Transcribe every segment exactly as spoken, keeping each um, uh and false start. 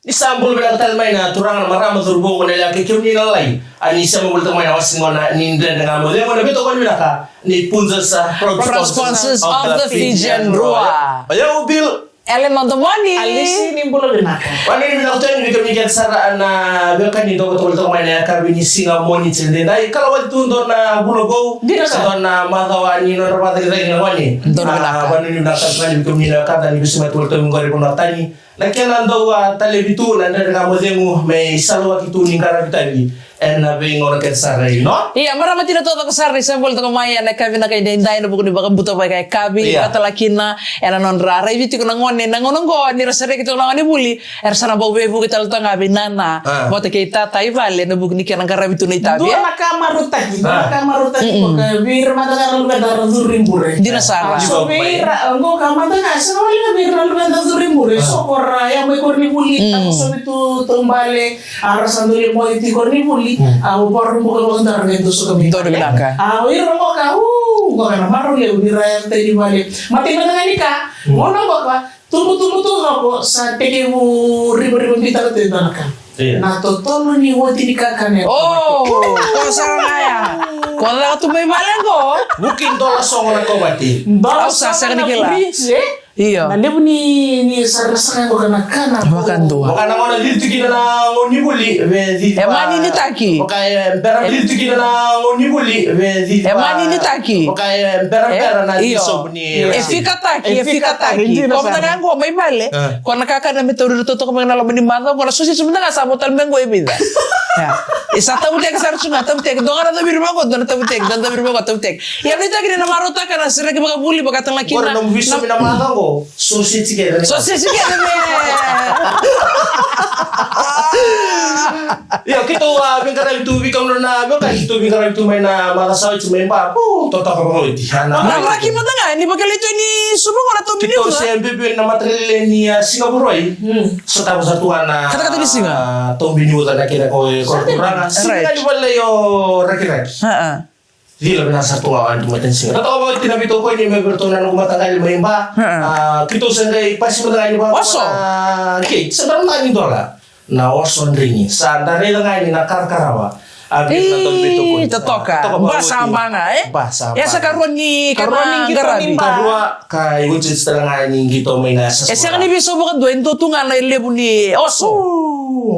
Ni sa bula vinaka tale mai na turaga, na marama, cauravou, goneyalewa kei kemuni na lalai. A ni sema voli toka mai na wase gona ni Dredre Ga Mo Cegu, na veitokoni vinaka ni Punjas, uh, proud sponsors of the Fijian Drua. Oya o Bill. Ellen on the morning. Alisi, ni bula vinaka. Vanuinui vinaka tu yani vei kemuni kece sara na veiwekani dou tokoni toka mai na yakavi ni siga Moniti edaidai. Kalawa tu dua na vula vou. Dina sara. Dua na macawa ni nodra vakacagicagi na gone. Dou vinaka. Vanuinui vinaka tale tu yani vei kemuni na wekada ni vesimati voli toka mai qori vanua tani. Na kena dau a talevi tu na Dredre Ga Mo Cegu me isaluaki tu ni qaravi tavi ena veigauna kece sara, you know? Ia, marama tina taucoko sara ni sa bula toka mai ena yakavi vinaka edaidai ena vuku ni vakabuta vakaikavi. Ia. Vaka tale kina ena nodra raici tiko na gone na gauna oqo, ni ra sa reki toka na gone vuli, era sa na bau veivuke tale toka ga vei nana vata kei tata i vale ena vuku ni kena qaravi tu na itavi. Dua na ka marautaki, dua na ka marautaki, vaka vei ira mada ga na luveda ra curu i bure. Dina sara. So vei ira, oqo ka mada ga, sega wale ga vei ira na luveda curu i bure. So ko ra ya mai koronivuli, a ko sovi tu taubale, a ra sa dau lai moce tiko i koronivuli, a o vakarubuka vakadua ra qai dau soka mai. Dou vinaka. A o ira oqo ka, u, oqo ka na marau levu ni ra ya tani vale. Matai mada ga ni ka, gauna oqo ka, tubutubu taucoko sa tekivu rivariva bitaka tu e dua na ka. Ia. Na totolo ni oti ni kakana. O, ko sara ga ya. Ko caka tu mai vale oqo. Vuki dola sogo na kovati. Au sa sega ni kila. Fridge, e? Io. Na levu ni, ni sara na saka oqo ka na kana. Vakadua. Vaka na gauna cici tu kina na gauna ni vuli, vecici. E maninitaki. Vaka e bera cici tu kina na gauna ni vuli, vecici. E maninitaki. Vaka e berabera na cici sobu. E fikataki, e fikataki. Ko mada ga qo mai vale. Ko na kakana me tauri iratou toka mai na loma ni macawa, ko na soseji mada ga sa vo tale mai qo e vica. E sa tavutaki sara tu ga, tavutaki. Dua ga na caviri mai qo, dua na tavutaki, dua na caviri mai qo, tavutaki. Ia nuitaki ni na marautaka na sereki vakavuli, vaka tale ga kina. Qo na nomu visomi na macawa qo, soseji kece. Soseji kece me. Io, keitou a veiqaravi tu vei kemudou na veiwekani, keitou veiqaravi tu mai na macawa sa oti mai Ba. Pu, totoka vakaoti. Ana. Raki mada ga, ni vakilai tu ni suva gona tau bini uca. Keitou se biubiu na mataqali lailai ni, a, siga Vuravura. Sotava sara tu ga na katakata ni siga. Tau bini uca na kena ko, ko turaga. Siga ni vale o Rakiraki. Cila vinaka sara tu ga wani tu matanisiga. Totoka vakaoti na veitokoni mai vei iratou na noqu mataqali mai Ba. A, keitou se qai pasi mada ga ni vaka. Oso. Kei, se bera mada ga ni dola. Na oso drigi. Sa da raica ga ni na karakarawa. A, vei na dau veitokoni. Totoka. Ba sa Ba ga, e? Ba sa Ba. E sa karua ni, karua ni qaravi. Karua, ka iwatiti tale ga ni qito mai na yasa. E sega ni veisau vakadua, e dua tu ga na levu ni oso.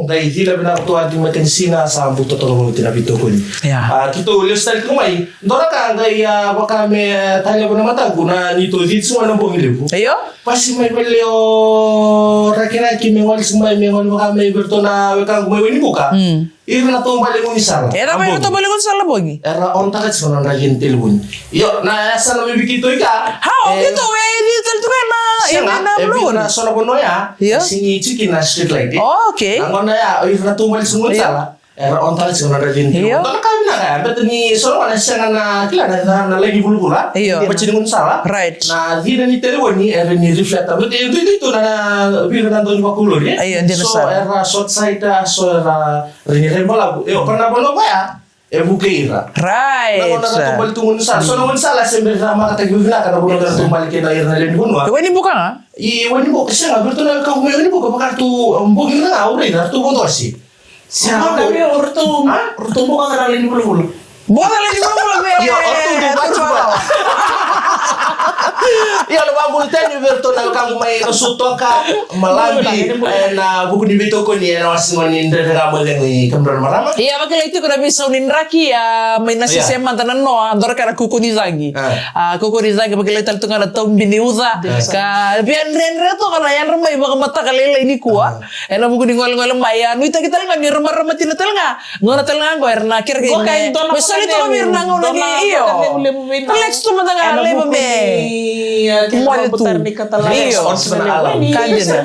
Qai cila vinaka tu a di matanisiga sa buta toka vakaoti na veitokoni. A, keitou lesu tale tu mai. Dua na ka qai, a, vaka me talevu na mataqu na neitou cici gona na bogi levu. Io. Pasi mai vale o Rakiraki me gole si mai, me gole vaka mai vei iratou na wekaqu mai Wainibuka. Ira na taubale gaunisala. Era mai na taubale gaunisala bogi. Era ontaka tiko na nodra line telefoni. Io, na yasana mai vei keitou ika. Hau, keitou e ni tale tu ga na. Sega, e vei na so na vanua ya. Io. Sigi tiko na street light. O, okay. Na gauna ya, o ira na taubale gaunisala. Era ontaka tiko na nodra line telefoni. Io. Dua na ka vinaka ya, baleta ni so na gauna sega na kila na, na, na lagi vulavula. Io. Bati ni gaunisala. Right. Na cina ni telefoni era ni reflector. Baleta e duidui tu na, na vei ira na dau ni vakulori. Io, dina sara. So era short sighted, so era rai ni rai balavu. Io, ko na vanua koya e vukei ira. Right. Na gauna na taubale tu gaunisala. So na gaunisala se bera makataki vinaka na vanua na taubale kei na ira na lewe ni vanua. E Wainibuka ga? I Wainibuka, sega, vei iratou na wekaqu mai Wainibuka, vaka ratou bogi na ga, au raica ratou vodo wasi. Sega, o ratou, o ratou boka ga na lewe ni vulavula. Boka na lewe ni vulavula, me. Io, o ratou dau vatu vua. Io, na vabula tani vei iratou na wekaqu mai Nasutoka, Malabi, e, na vuku ni veitokoni, e, na wase gona ni Dredre Ga Mo Cegu i kemudrau na marama. Ia, vakilai tiko na veisau ni draki, a, mai na sese mada na noa, dua na ka na koko ni cagi. A, koko ni cagi, vakilai tale tu ga na taubi ni uca. Ka via dredre toka na yadra mai vakamataka lailai nikua. Ena vuku ni golegole mai, a, nuitaki tale ga ni ra marama tina tale ga. Gona tale ga qo era na kerekere. Me soli toka vei ira na gauna ni, io. Relax tu mada ga, laiva me. Mole tu. Io. Ka dina.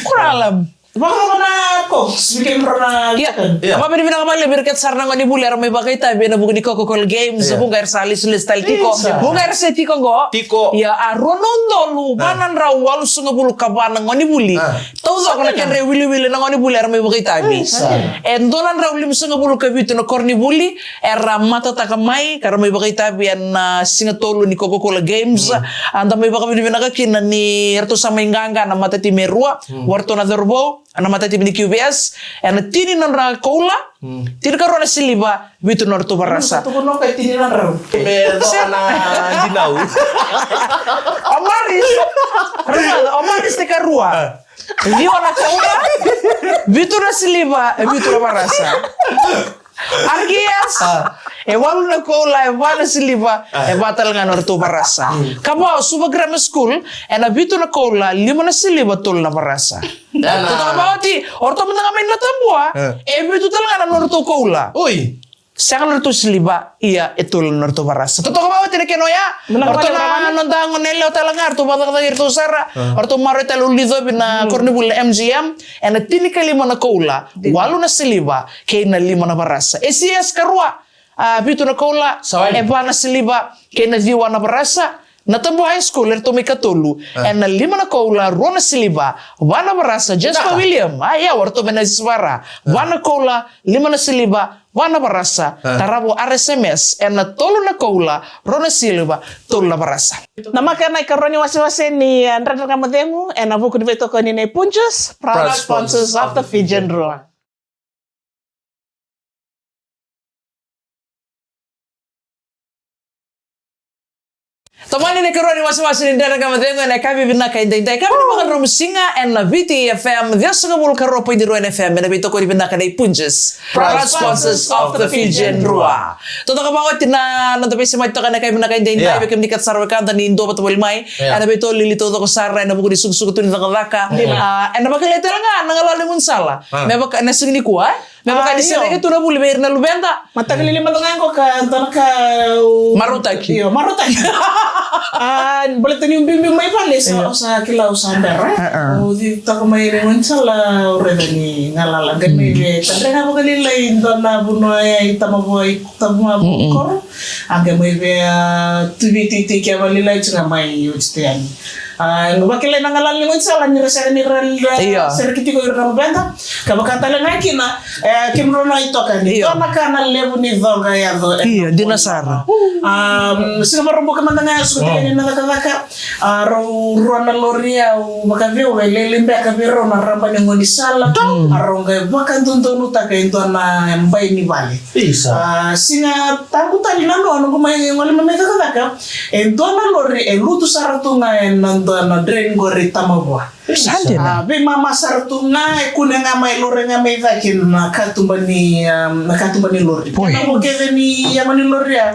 Kuralam. Vakavuna ko, speaking from a. Ia. Ia. Vakavinavinaka vakalevu vei ira kece sara na gone ni vuli era mai vakaitavi ena vuku ni Coca-Cola Games. Ia. Vuqa era sa lesulesu tale tiko. Isa. Vuqa era se tiko qo. Tiko. Ia, a rua na udolu, va na drau walusagavulu ka va na gone ni vuli. A. Taucoko na kedra iwiliwili na gone ni vuli era mai vakaitavi. Isa. E dua na drau limasagavulu ka vitu na koronivuli era matataka mai, ka ra mai vakaitavi ena, a, siga tolu ni Coca-Cola Games. Mm. A da mai vakavinavinaka kina ni eratou sa mai qaqa na matatimi e rua. Mm. O iratou na cauravou. na matativi ni Q V S, ena tini na nodra koula, tinikarua na siliva, vitu na nodratou varasa. Tuku noka e tini na drau. Me dua na dinau. O Maris, o Maris ni karua. Ciwa na koula, vitu na siliva, e vitu na varasa. Arkias, e walu na koula, e va na siliva, e va tale ga na nodratou varasa. Kavao, Suva Grammar School, ena vitu na koula, lima na siliva, tolu na varasa. Totoka vakaoti, o ratou mada ga mai Natabua, e vitu tale ga na nodratou koula. Oi. Sega na nodratou siliva, ia e tolu na nodratou varasa. Totoka vakaoti na kena oya, o ratou na noda gone yalewa tale ga, ratou vakacakacaka iratou sara, o ratou maroroi tale ulunicovi na koronivuli na M G M, ena tinikalima na koula, walu na siliva, kei na lima na varasa. A C S karua, a, vitu na koula, e va na siliva, kei na ciwa na varasa. Natabua High School, eratou mai katolu, ena lima na koula, rua na siliva, va na varasa. Jasper William, a, ia, o ratou mai Nasivara, va na koula, lima na siliva, va na varasa. Tarava o R S M S, ena tolu na koula, rua na siliva, tolu na varasa. Na maka ena ikarua ni wasewase ni, eh, Dredre Ga Mo Cegu, ena vuku ni veitokoni nei Punjas, proud sponsors of the Fijian Drua. Tomani na ikarua ni wasewase ni Dredre Ga Mo Cegu ena yakavi vinaka edaidai. Yakavi ni vakadromu siga ena Viti F M, ciwasagavulu ka rua poidi rua na F M, ena veitokoni vinaka nei Punjas, proud sponsors of the Fijian Drua. Totoka vakaoti na noda veisemati toka ena yakavi vinaka edaidai, vei kemuni kece sara wekada ni dua vata voli mai, ena veitolili taucoko sara, ena vuku ni sukusuku tu ni cakacaka. A, ena vakilai tale ga na galala ni gaunisala. Me vaka, na siga nikua, e? Me vaka ni sereki tu na vuli vei ira na luveda. Mataka lili mada ga qo ka dua na ka, u- Marautaki. Io, marautaki. A, baleta niu biubiu mai vale, sa, o sa kila au sa bera, e? Au citaka mai na gaunisala, au raica ni galala. Qai mai vei tadre ga vakalailai dua na vanua ya i Tamavua, i Tamavua koro. A qai mai vei, a, tu vei titi ke vakalailai tiko ga mai oti tu yani. A, qai vakilai na galala ni gaunisala ni ra sega ni ra, ra sereki tiko ira na luveda. Ka vaka tale ga kina, e, kemudrau na itokani. Dua na ka na levu ni coqa e yaco. Io, dina sara. A, siga Vakaraubuka mada ga e suka tiko yani na cakacaka. A, rau rua na lori au vakaveu e lele beka vei rau na raba ni gaunisala. A, rau qai vakadodonutaka e dua na bai ni vale. Isa. A, Siga Tabu tale na noqu mai gole mai mai cakacaka, e dua na lori e lutu sara tu ga ena dua na drain qori Tamavua. Sa dina. A, veimama sara tu ga, e kune ga mai lori ga mai cake na katuba ni, a, na katuba ni lori. Oi. Kena vo kece ni yago ni lori ya,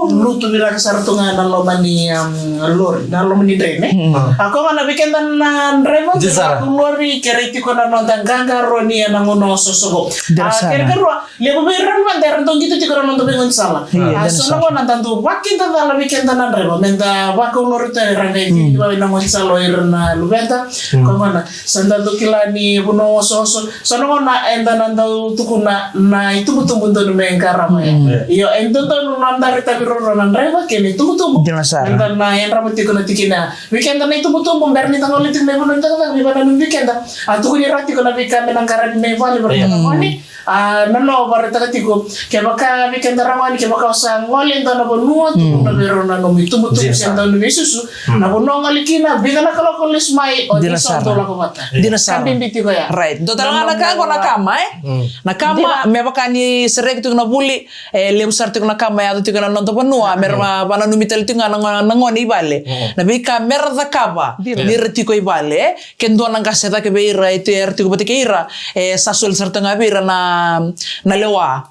lutu vinaka sara tu ga na loma ni, a, lori, na loma ni drain, e? A, koya gona vei keda na draiva ni lori, kerei tiko na noda qaqaroni ena gauna osooso qo. A, kena karua, levu vei ira na luveda era dau qito tiko na noda veigaunisala. A, so na gauna da dau vakidacala vei keda na draiva, meda vakaulori tu era qai ciciva na gaunisala o ira na luveda. Koya gona, sa da dau kila ni vanua osooso. So na gauna eda na dau tukuna na itubutubu donu me qarava ya. Io, e dodonu na noda itavi ruarua na draiva kei na itubutubu. Dina sara. Eda na yadrava tiko na tikina. Vei keda na itubutubu, bera ni da gole tiko mai vanua ni cakacaka, ni vakananumi vei keda. A, tukuni rawa tiko na veika me na qaravi mai vale vei ira na gone. A, na noqu vakaraitaka tiko, kevaka vei keda ragone, kevaka o sa gole e dua na vanua, tukuna vei rau na nomu itubutubu se dua na veisusu, na vanua o gole kina, vica na kaloko lesu mai, o ni sa dau lako vata. Dina sara. Ka bibi tiko ya. Right. Dua tale ga na ka qo na kama, e? Na kama, me vaka ni sereki tiko na vuli, e levu sara tiko na kama e yaco tiko ena noda vanua, me ra va, vakananumi tale tiko ga na gone, na gone i vale. Na veika me ra cakava ni ra tiko i vale, e? Ke dua na qase cake vei ira, e tu era tiko vata kei ira, e sa soli sara tu ga vei ira na, na lewa.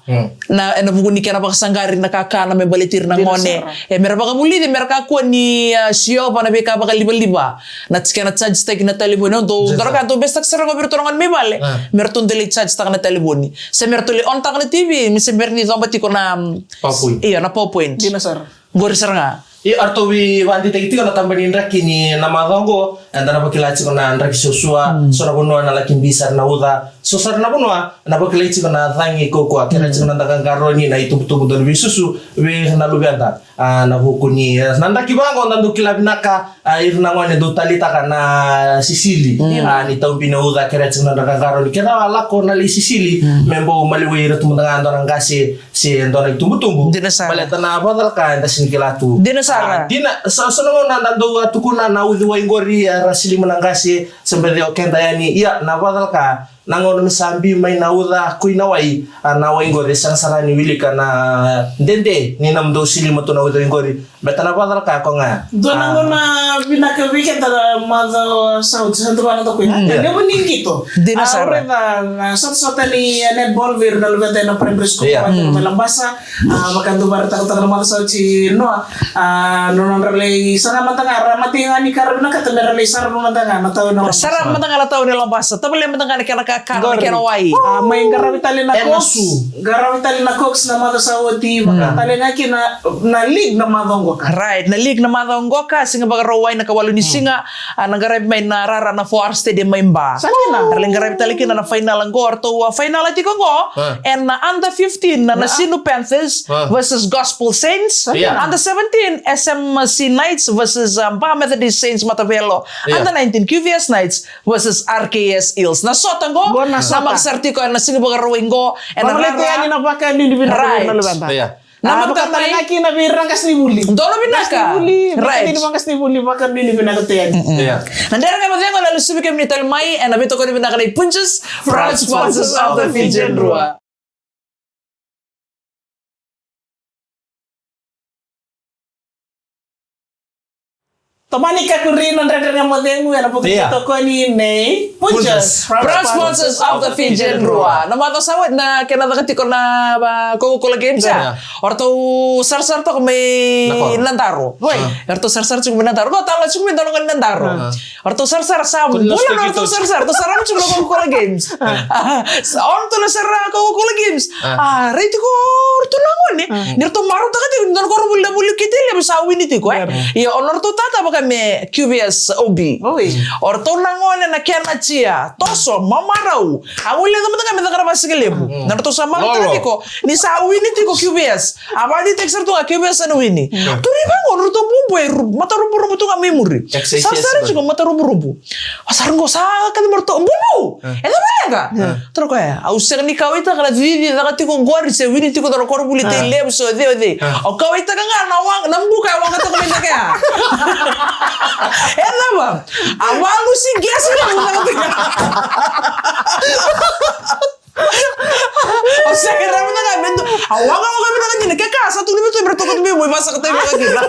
Na, ena vuku ni kena vakasaqari na kakana me baleti ira na gone. E, me ra vakavulici, me ra kakua ni, a, siova na veika vakalivaliva. Na tikina charge taki na talevoni. Dou, dou raica, dou vesetaka sara ga vei iratou na gone mai vale. Me ratou dau lai charge taka na talevoni. Se me ratou lai on taka na T V, me se bera ni coba tiko na, mm, PowerPoint. Io, na PowerPoint. Dina sara. Qori sara ga. Io, eratou veivakadeitaki tiko na taba ni draki ni na macawa qo, eda na vakila tiko na draki suasua, so na vanua na laki bi sara na uca, so sara na vanua na vakilai tiko na cagi kaukauwa, kena tiko na noda qaqaroni, na itubutubu dau veisusu vei ira na luveda. A, na vuku ni, e, na draki vaqo da dau kila vinaka, a, ira na gone dau taleitaka na sisili. A, ni tau bi na uca, kena tiko na noda qaqaroni, kena lako na lai sisili, me bau maliwai ira tu mada ga dua na qase, se dua na itubutubu. Dina sara. Baleta na vakacalaka eda sega ni kila tu. Dina sara. A, dina, sa, so na gauna da dau a tukuna na uciwai qori, a, ra silima na qase, se beci o keda yani, ia, na vakacalaka, Na gauna me sa biu mai na uca koi na wai, a, na wai qori, e sega sara ni wilika na dede ni nomudou sili matua na uca qori. Baleta na vakacalaka ko ga. Dua na gauna vinaka vei keda na macawa sa oti, sa dua na toka. Mm. Levu ni qito. Dina sara. A, au raica na sotasota ni, e, netball vei ira na luveda ena primary school. Yeah. Mai Labasa. A, vakadua varatakataka na macawa sa oti, Noa. A, nona ra lai sara mada ga, ra mate ga ni ka ra vinakata me ra lai sara mada ga na tau ena Labasa. Sara mada ga na tau ena Labasa. Tavale mada ga na kena kakana, na kena wai. A, mai qaravi tale na Cox. Qaravi tale na Cox na macawa sa oti, vaka tale ga kina na league na macawa qoka. Right, na league na macawa qoka, Siga Vakarauwai na ikawalu ni siga, a, na qaravi mai na rara na Four R Stadium mai Ba. Sa kina. Ra lai qaravi tale kina na final qo, ratou a final tiko qo, ena under fifteen, na Nasinu Panthers versus Gospel Saints. Yeah. Under seventeen, S M C Knights versus, um, Ba Methodist Saints Matavelo. Yeah. Under nineteen, Q V S Knights versus R K S Eels. Na sota qo, na sota. Namaka sara tiko ena Siga Vakarauwai qo, ena rara. Vakanuinui vinaka vei ira na luveda. Yeah. Na mata mai. Vaka tale ga kina vei ira na qasenivuli. Dolo vinaka. Qasenivuli, right. Vakanuinui vakanuinui vinaka tale yani. Mm-mm. Yeah. Na Dredre Ga Mo Cegu ena lesu vei kemuni tale mai, ena veitokoni vinaka nei Punjas, proud sponsors of the Fijian Drua. Tomani kakuri na Dredre Ga Mo Cegu ena vuku ni tokoni nei Punjas, proud sponsors of the Fijian Drua. Na macawa sa oti na kena caka tiko na, a, Coca-Cola Games, a. Yeah. O ratou sarasara toka mai Nadaro. Oi. O ratou sarasara tiko mai Nadaro. Ko tala tiko mai dalo ga ni Nadaro. O ratou sarasara sa bula na ratou sarasara, ratou sarava tiko na Coca-Cola Games. Sa o ratou na sara Coca-Cola Games. A, rai tiko o ratou na gone. Ni ratou marautaka tiko ni dua na koronivuli na vuli kete levu sa wini tiko, e. Ia o na ratou tata vaka me Q V S O B. Oi. O ratou na gone na kena tia, toso, mamarau. A gole mada ga me caka na vasika levu. Na ratou sa marautaka tiko ni sa wini tiko Q V S. A vakadidike sara tu ga Q V S na wini. Turi vaqo, o ratou bubu e ru-, mata ruburubu tu ga mai muri. Sa sara tiko mata ruburubu. O sara qo sa kacimara tu, bubu! E cava leqa? Tara koya, au sega ni kauwaitaka na cici caka tiko qori se wini tiko dua na koronivuli tei levu se o cei o cei. Au kauwaitaka ga na waqa, na buka e waqa toka mai na kea. E cava? A walusi gesi na buka toka. O sega ni rawa na ka me dua. A waqa waqa vinaka dina. Ke ka sa tu ni me tu me ra toka tu me mo i vasa ka tei vinaka dina.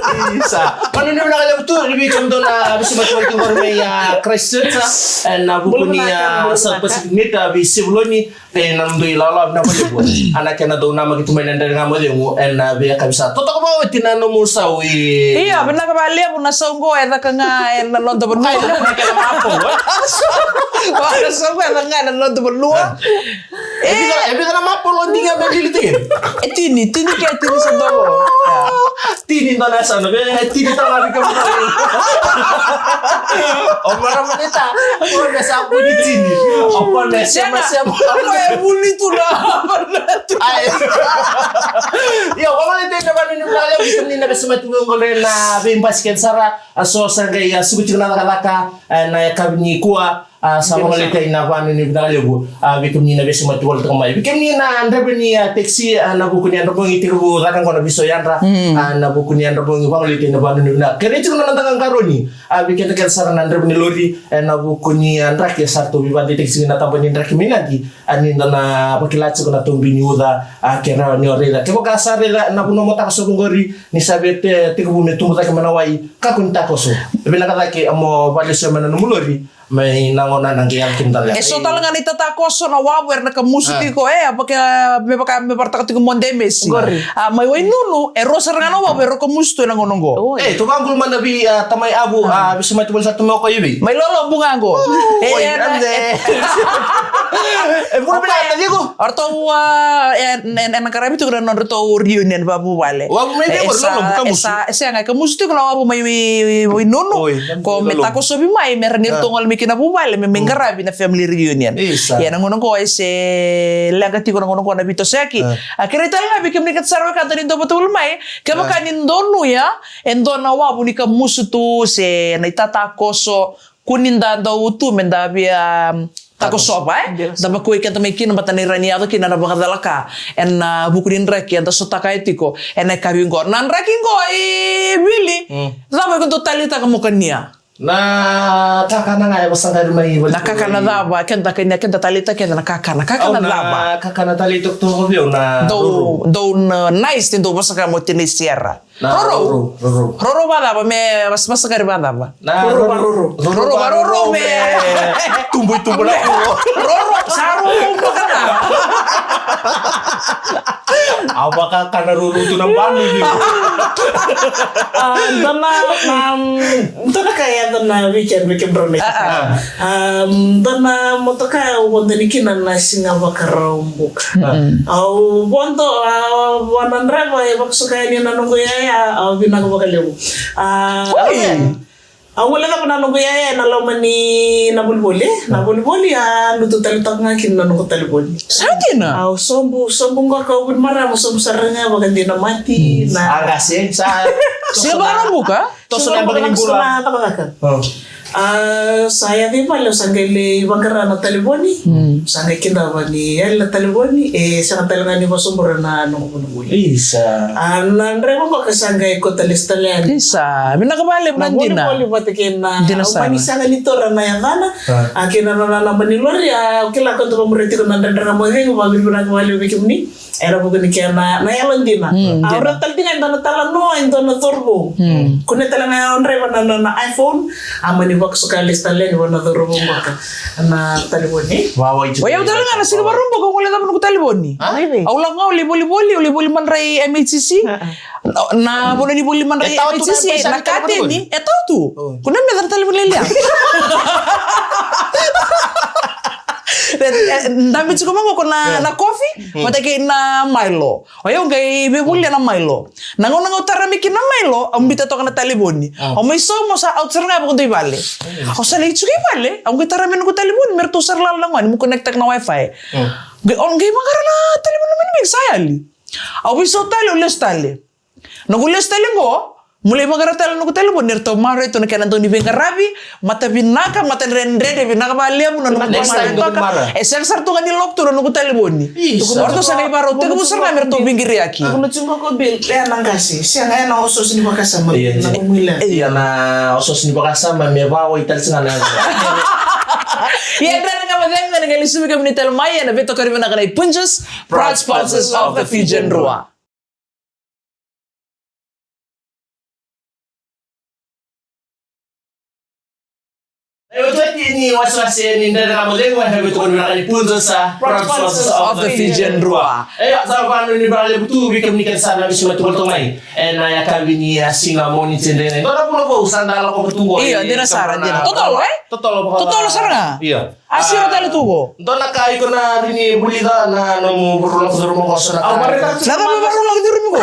Isa. Manu ni vinaka levu tu ni vei kemudou na vesimati wale tu qori mai, a, Christchurch, a, ena vuku ni, a, South Pacific Meet, a, vei Sevuloni, e, na nomudou ilawalawa vinaka vakalevu. A, na kena dou namaki tu mai na Dredre Ga Mo Cegu ena veiyakavi sa totoka vakaoti na nomu sau i. Ia, vinaka vakalevu na sau qo e caka ga ena noda vanua. Ai, levu na kena mapo, e? Na sau qo e caka ga ena noda vanua. E vica, e vica na mapo lo diga me lili tiko? E tini, tini ke tini sa dolo. Tini dona sa na, e tini tala vei kemudou. O mara manita, o me sa buni tini. O me sema sema. O me buni tu na. Ai. Io, o mara tini na vanu ni vale, ni na vesimati qo na vei basket sara, a so sa qai a suku tiko na cakacaka, e, na yakavi nikua. A, sa vagolei tiko na vanuinui vinaka levu, a, vei kemuni na veisemati volitaka mai. Vei kemuni na draiva ni, a, taxi, a, na vuku ni yadra bogi, tekivu caka qo na veiso yadra, a, na vuku ni yadra bogi, vagolei tiko na vanuinui vinaka. Kerei tiko na noda qaqaroni, a, vei keda kece sara na draiva ni lori, e, na vuku ni, a, draki, e, sa ratou veivakadeitaki tiko na tabana ni draki mai Nadi, a, ni da na vakila tiko na taubi ni uca, a, ke rawa ni o raica. Kevaka sa raica na vanua mo takoso qori, ni sa vei te-, tekivu me tubu cake mai na wai, kakua ni takoso. Vinaka cake mo valesu mai na nomu lori, mai na gauna na qai yaco kina tale. E so tale ga na itatakoso na wavu era na kamusu tiko, e, a vaka, me vaka, me vakaraitaka tiko Mode Mesi. Qori. A, mai Wainunu, e rua sara ga na wavu era kamusu tu ena gauna qo. Oi. E, tou vaqulu mada vei, a, tamai Avu, a, veisemati voli sa tu mai o koya i vei? Mai Lolo, Buga qo. Oi, e, ande. E, e, e, vula vinaka, tiko. O ratou, a, e, e, e na qaravi tiko na nodratou reunion vavuvale. Wavu mai vei, e, Lolo, sa, kamusu. E sa, e sega, e kamusu tiko na wavu mai, mai, mai Wainunu. Oi. Ko me takosovi mai, me rawa ni ratou gole mai kina vuvale, me mai qaravi na family reunion. Isa. Ia na gauna qo e se leqa tiko na gauna qo na veitosoyaki. A, kerei tale ga vei kemuni kece sara wekada ni dau vata voli mai, kevaka ni donuya e dua na wavu ni kamusu tu se na itatakoso, kua ni da dau tu me da via, um, takosova, e? Da vakuai keda mai kina, baleta ni rawa ni yaco kina na vakacalaka ena vuku ni draki eda sotaka e tiko ena yakavi qo. Na draki qo i Vili, cava iko dau taleitaka mo kania? Na kakana ga e vosaqari mai vale. Na kakana cava, keda kania, keda taleitaka keda na kakana, kakana cava. Na kakana taleitaka toko vei au na dou, roro. Dou na nice, ni dou vosaqari mo tinai Sierra. Na roro. Roro, roro. Roro vacava, me vas-, vosaqari vacava. Na roro, roro. Roro, roro, roro, me. Tubu, tubu, na roro. Roro, sa roro, baka na. A vaka ka na ruru tu na banu ni. A, dua na, na, dua na ka e yaco na weekend, weekend brownies. A, a. A, dua na motoka au vodo yani kina na siga Vakaraubuka. Mm. Au vodo, a, vua na draiva e vakasuka yani na noqu yaya, a, vinaka vakalevu. A, oi. Au gole cava na noqu yaya ena loma ni na volivoli, na volivoli a lutu tale toka ga kina na noqu talevoni. Sa dina? Au sobu, sobu qoka au vuli marama, sobu sara ga vakadina mati, mm, na. A qase, sa. Siga Vakaraubuka? Toso na yabaki ni bula. Toso na yabaki. Oh. A, sa yaco i vale, au sa qai lai vaqara na talevoni. Mm. Sa qai kidava ni yali na talevoni, e sega tale ga ni vasobura na noqu Isa. A, na draiva qo ka sa qai kauta lesu tale yani. Isa, vinaka vakalevu na dina. Na volivoli vata kei na, dina sara. Au mani sega ni taura na yacana. A. A, kei na nona naba ni lori, a, au kila kauta vakamuria tiko na Dredre Ga Mo Cegu, vakavinavinaka vakalevu vei kemuni. Ena vuku ni kena, na yalodina. Mm, dina. A, au raica tale tiko e dua na talanoa, e dua na cauravou. Mm. Kunea tale ga o draiva na, na, na iPhone, a mani vakasuka lesu tale yani vua na cauravou qoka. Na talevoni. Wa, wa, oi, au tale ga na siga Vakaraubuka, au gole cava noqu talevoni. A? Au lako ga, au lai volivoli, au lai voli madrai M H C C. A, a. Na, na vanua ni voli madrai M H C C, na kateni, e tau tu. O. Kunea me cava na talevoni lailai. E, e, dabe tiko mai qo na, na coffee, vata kei na Milo. O yau qai via volia na Milo. Na gauna ga au tara mai kina na Milo, au biuta toka na talevoni. A. Au mai sauma, au sa out sara ga vakadua i vale. Au sa lai tiko i vale, au qai tara mai noqu talevoni, me ratou sara lala na gone, meu connect-taka na wifi. Qai, au qai vaqara na talevoni mai na bag, sa yali. Au veisau tale, au lesu tale. Noqu lesu tale qo, meu lai vaqara tale noqu talevoni, eratou maroroya tu na kena dau ni veiqaravi, mata vinaka, mata dredredre, vinaka vakalevu na noqu maroroya toka. E sega sara tu ga ni lock tu na noqu talevoni. Isa. O ratou sa qai varau tekivu sara ga me ratou veiqiriyaki. Au na tiko qo Bill, e na qase, sega, e na ososo ni vakasama. Ia, na nomu ila. Ia, na ososo ni vakasama, me vawai tale sara ga na. Ia, Dredre Ga Mo Cegu, ni qai lesu vei kemuni tale mai, ena veitokoni vinaka nei Punjas, proud sponsors of the Fijian Drua. Na iwetiweti ni wasewase ni Dredre Ga Mo Cegu, ena veitokoni vinaka ni Punjas, proud sponsors of the Fijian Drua. E, sa vanua ni vakalevu tu vei kemuni kece sara na veisau mai tu, volitaka mai. Ena yakavi ni, a, siga Moniti edaidai. Dua na vula vou sa da lako tu qo. Io, dina sara, dina. Totolo, e? Totolo, totolo sara ga. Io. A siro tale tu qo. Dua na ka iko na rawa ni vulica na nomu vakarau lako curuma qo, so na ka. Au vakaraitaka tiko. Na cava me vakarau lako curumi qo?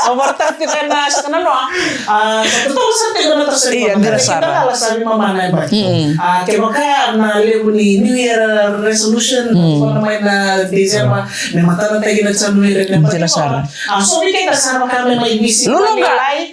Au vakaraitaka tiko ena siga nanoa. A, sa tu sara tiko na toso ni. Ia, dina sara. Sa veimama na yabaki. Mm. A, kevaka na levu ni New Year resolution, mm, kona mai na December, me matanataki na January, me matanataki. Dina sara. A, so vei keda sa vaka me mai visi. Luluqa.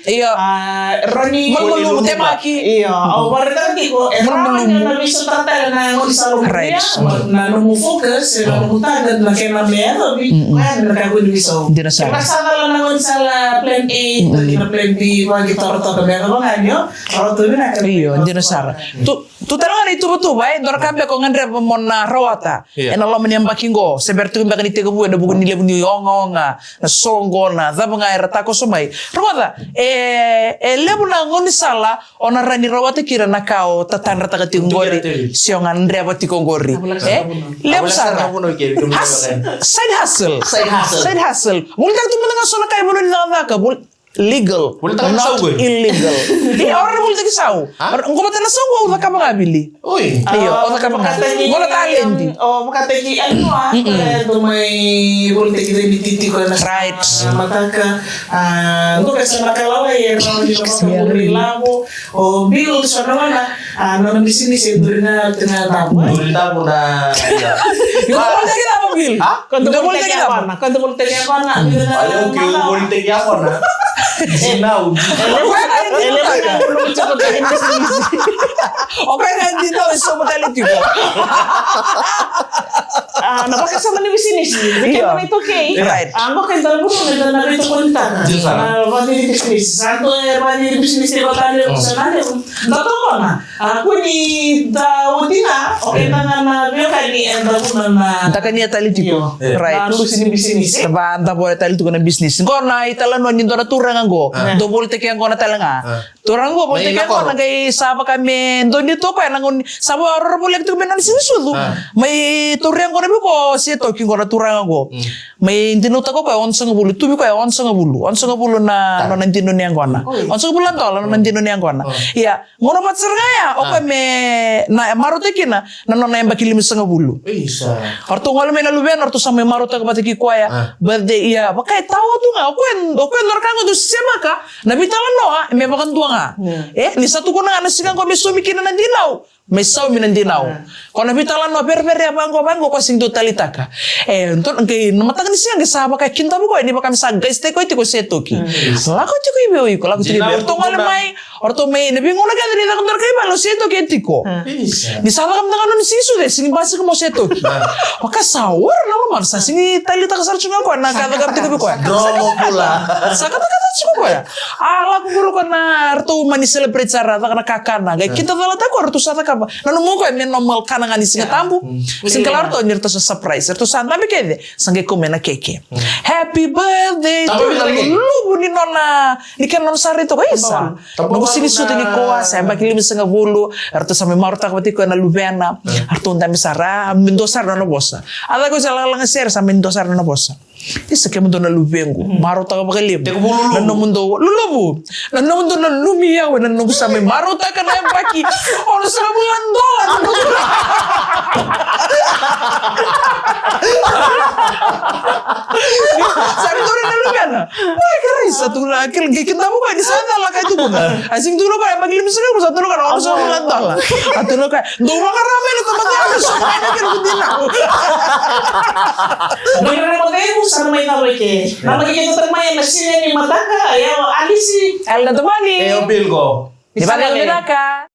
Io. A, rawa ni malumalumu, temaki. Io, au vakaraitaka tiko, e rawa ni na veisautaka tale na gaunisala. Right. Na nomu focus, e na nomu target, na kena me yacovi, koya na ka ko ni veisau. Dina sara. Kevaka sa cala na gaunisala plan A, kei na plan B, vaqi torotoro me yacova ga ni o, rawa tu vinaka. Io, dina sara. Tu, tu tale ga na ituvatuva, e, dua na ka beka o gadreva mo na rawata. Io. Ena loma ni yabaki qo, se bera tu beka ni tekivu ena vuku ni levu ni ogaoga, na soqo, na cava ga era takoso mai. Rogoca, e, e levu na gaunisala o na rawa ni rawata kina na ka o tatadrataka tiko qori, se o gadreva tiko qori. E? Levu sara. Hus-, side hustle. Side hustle. Side hustle. Volitaka tu mada ga so na ka e vanua ni cakacaka. Vol-, legal, not illegal. Ia, o ira na volitaki sau. Qo vata na sau au cakava ga, Vili. Oi. Io, au cakava ga. Qo na taledi. O vakataki Elnoa, e dau mai volitaki cei ni titi ko na. Right. Mataka, a, dua ka sa na kalawa e rawa ni na vakavuri lavo. O Bill sa na wana. A, nona bisinisi e duri ga, duri ga davu, e? Duri davu na, ia. Iko volitaki cava, Bill? A? Ko dou volitaki cava? Ko dou volitaki cava? Io, ke volitaki cava? Sinau. E levu, e levu na bulu tiko na bisinisi. O koya ga dina e sobu tale tiko. Ah, na vakasama ni bisinisi. Io. Vei keda na iTaukei. Right. Ah, qo keda na vuru, keda na veitokoni tana. Io, sara. Na vakasama ni bisinisi. Sa dua e vakasama ni bisinisi, vakasama ni bisinisi. Da tokona. Ah, kua ni da oti ga, o keda ga na veiwekani, eda vuna na. Da kania tale tiko. Io. Right. Na lusi ni bisinisi. Va, da vore tale tiko na bisinisi. Qo na italanoa ni dua na turaga qo. Ah. Dou volitaki qo na tale ga. Ah. Turaga qo, volitaki qo na qai sa vaka me dua ni toka, ena gauna sa vakarau voleka tiko mai na nona siga ni sucu. Ah. Mai tauri yaqona vei koya o Setoki qo na turaga qo. Mm. Mai dinautaka o koya onosagavulu, tu vei koya onosagavulu. Onosagavulu na nona dina ni yaqona. Oi. Onosagavulu na dola na nona dina ni yaqona. Oh. Ia, gauna vata sara ga ya, o koya me na marautaka kina na nona yabaki limasagavulu. Isa. O ratou gole mai na luvena, o ratou sa mai marautaka vata kei koya. Ah. Birthday, ia, vaka e tawa tu ga, o koya, o koya dua na ka qo dau semaka, na veitalanoa, me vakadua ga. Yeah. E, ni sa tukuna ga na siga qo me saumi kina na dinau, me saumi na dinau. Ah. Ko na veitalanoa, vereverea vaqo, vaqo, o koya sega ni dau taleitaka. E, dua, qai, na mataka ni siga, qai sa vaka e kidava o koya, ni vaka me sa qaisitaki koya tiko o Setoki. Mm. Lako tiko i vei o iko, lako tiko i vei. O ratou gole mai, o ratou mai, na veigauna kece ni caka dua na kai vale, o Setoki e tiko. Ah. Isa. Ni sa caka mada ga nona siga ni sucu, sega ni basika mai o Setoki. Ah. Vaka sa ora na lomana, sa sega ni taleitaka sara tiko ga o koya, na ka caka tiko vei koya. Dromo bula. Sa katakata tiko o koya. A, lako qori o koya na ratou mani celebrate sara, caka na kakana. Qai kidacala tale o koya, ratou sa cakava. Nanuma o koya me normal kana ga ni Siga Tabu. Mm. Sega ni kila o ratou ni ratou sa surprise. Ratou sa dabe kece, sa qai kau mai na keke. Mm. Happy birthday to you. Luluvu ni nona, ni kena nona sa rai toka, isa. Noqu siga ni sucu nikua, sa yabaki limasagavulu. Ratou sa mai marautaka vata kei koya na luvena. Mm. Ratou dabe sara, a, me dua sara na nona vosa. A caka o koya sa lagalaga sere, sa mai dua sara na nona vosa. Isa, kemudou na luvequ, marautaka vakalevu. Tekivu luluvu. Na nomudou, luluvu. Na nomudou nanumi au ena noqu sa mai marautaka na yabaki onosagavulu na dola. Sa qai tauri na luvena. Oi, kerea, sa tukuna, kila, qai kidava o koya ni sa cala ka tukuna. A sega ni tukuna o koya yabaki limasagavulu, sa tukuna o koya onosagavulu na dola. A tukuna o koya, dou vakarau mai na tamata, au sa mai na kena kudina. Mai na kena kudina, sa mai na kena. Na mai kena kudina, mai na siga ni mataka, e o Alisi. Elda Tomani. E o Bilgo. Ni vale vinaka.